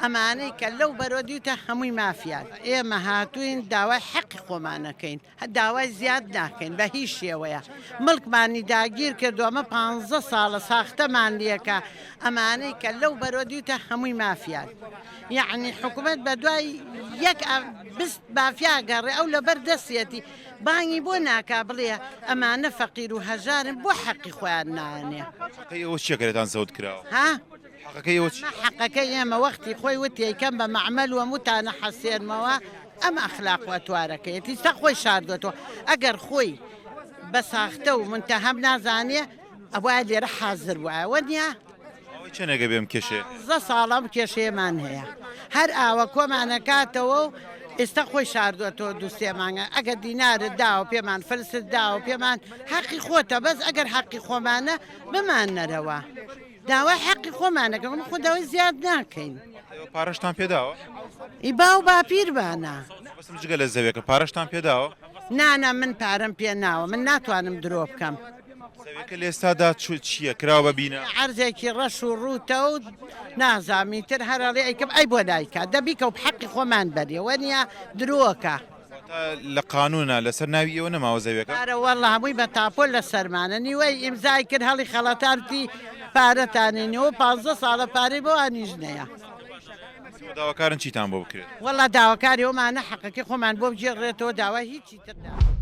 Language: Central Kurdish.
ئەمانەی کە لەو بەرۆ دیوتە هەمووی مافیان. ئێمە هاتووین داوای حەقی خۆمان ئەکەین داوای زیاد ناکەین بە هیچ شێوەیە. مڵکمانی داگیر کردووە ئەمە پانزە ساڵە ساختەمان لێکا ئەمانەی کە لەو بەرۆ دیوتە هەمووی مافیان. یەعنی حکومەت بە دوای یەک بست مافیا گەڕێ ئەو لەبەر دەستیەتی بانگی بۆ ناکا بڵێ ئەمانە فەقیر و هەژارن بۆ حەقی خۆیان نانێ. حەقەی ئێوە چیە کە لێتان زەوت کراوە؟ ها؟ حەقەکەی ئێوە چیە؟ حەقەکەی ئێمە وەختی خۆی وتی ئەیکەم بە مەعمەل و هەمووتانە حەسێنمەوە ئەم ئەخلاق و ئەتوارەکەیەتی سە خۆی شاردۆتەوە ئەگەر خۆی بە ساختە و مونتەهەم نازانێ ئەبوایە لێرە حازر بوایە وەنیە؟ ماوەی چەنێکە بێ ئەم کێشەیە؟ 15 ساڵە ئەم کێشەیەمان هەیە هەر ئاوە کۆمانەکاتەوە و ئێستا خۆی شاردوەتەوە دوو سێ مانگە ئەگەر دینارت داوە پێمان فلست داوە پێمان حەقی خۆتە بەس ئەگەر حەقی خۆمانە بماننەرەوە داوای حەقی خۆمانەکەم خۆ داوای زیاد ناکەین. ئێوە پارەشتان پێداوە؟ ئی باو باپیرمانە. مەبەستم جگە لە زەویەکە پارەشتان پێداوە؟ نانا من پارەم پێ ناوە من ناتوانم درۆ بکەم. زەویەکە لە ئێستادا چییە؟ کراوە بە بینا؟ عەرزێکی ڕەش و ڕووتە و نازانم ئیتر هەر ئەڵێ ئەیکەم ئەی بۆ نایکا دە بیکە و حەقی خۆمان بەرێ وەنیە درۆکە. واتە لە قانونا لەسەر ناوی ئێوە نەماوە زەویەکە؟ ئەرە وەڵا هەمووی بە تاپۆ لەسەرمانە نیوەی ئیمزای کرد هەڵی خەڵەتانتی پارەتانی نیوە پانزە ساڵە پارەی بەوانیش نەیە. ئێوە داواکارن چیتان بۆ بکرێت؟ وەڵا داواکاری ئەومانە حەقەکەی خۆمان بۆ بگێڕرێتەوە داوای هیچی تر ناکەین.